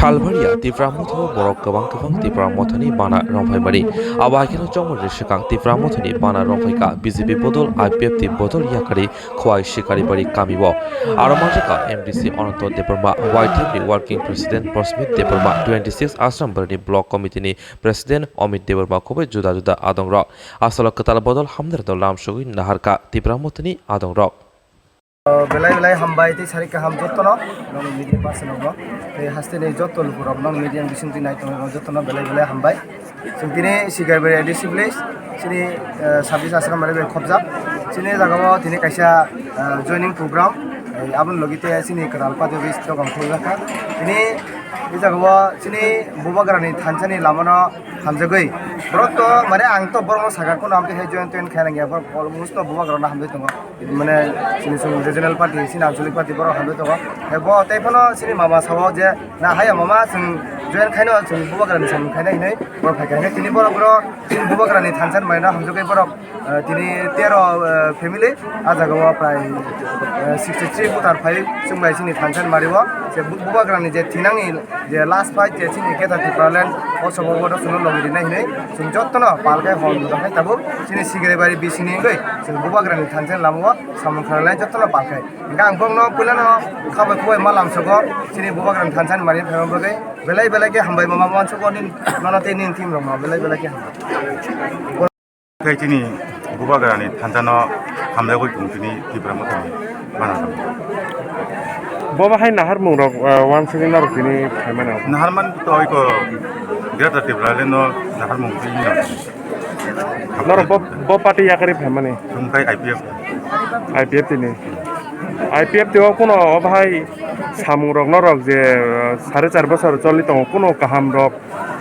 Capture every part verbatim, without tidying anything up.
Salbaria Tipra Motha o borok kwbang kwbang Tipra Mothani bana rwngphaimani. Abo hai kheno chongmani swkang Tipra Mothani bana rwngphaikha B J P bodol I P F T bodol yakarwi Khowai Sikaribari kami o. Aro manjakha M D C Ananto Debbarma, Y T F ni Working President Prasmit Debbarma, twenty six Ashram Bari ni Block Committee ni President Amit Debbarma khoboi juda juda adongrok. Asalo kwtal bodol hamnarno lamsogwi naharkha Tipra Mothani adongrok. Belai belai hambai tei sari kaham jottono, nong media person rokno. Tei haste ni jotto lukurok nong media bising twi nai tongo jottono belai belai hambai. Chwng tini Sikaribari A D C village, chini, eh, sabis Ashram Bari bai khobjak. Chini jagao tini kaisa, eh, joining program, eh, aboni logi tei chini kwtal party office dogan khuljakha. Tini, i jagao chini Bubagrani thansani lamano hamjagwi. Borok to, mane, ang to borokno sakha, kono amtwi hai join toin khaina nangya, borok almost to Bubagrano hamjagwi tongo. Mane, chini chwng regional party, chini anchalik party borok hamjagwi tongo. Ebo tei phano chini mama sao je, na haya mama, chwng join khaino, chwng Bubagrani samung khaina hinwi borok phaikha. Tini borok, borok chini Bubagrani thansa ni maino hamjagwi borok, eh, tini tero, eh, family, ah jagao prai, eh, sixty three voter phai chwng bai chini thansa ni mario. Je Bu-, Bubagrani je thinangni je last fight je chini Greater Tipraland o sobo bodo suno logi rinai hinwi chwng jottono palkai hol mudakhai tabuk chini Sikaribari bisingni wngwi chwng Bubagrani thansa ni lamao samung khlainai jottono palkai. Hingkhe ang bokno puilano khabai khubai ma lamsogo chini Bubagrani thansa ni mari phaima bagwi belai belai khe hambai ma ma uansukgo nini nono tei nini team rokno belai belai khe hambai. Khe chini Bubagrani thansano hamjagwi tong chini Tipra Mothani bana. Bo bahai naharmung rok, ah, wansugwi norok tini phaimano. Naharman to iko Greater Tipraland no naharmung twi no. Norok bo, bo party yakarwi phaimani. Chwng khai I P F. I P F T ni. I P F T o kuno o bahai samung rok norok je, ah, sare char bosor choli tongo kuno kaham rok.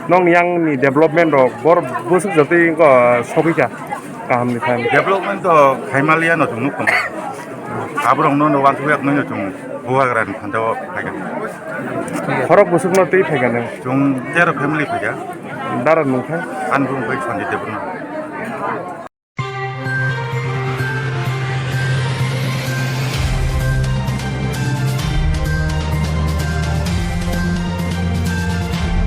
Nokni yang ni development rok bor bwswk jotoi wngkha sogwi kha kaham ni phan. Development to khaimaliya no chwng nuk tongo. Aborok no no wansuk yak no chwng Bubagrani thansa o phaikha. Khorok bwswk no twi phaikha nang. Chwng tero family phaikha. Dara nung kha. Ani bumung bai Sanjay Debbarma.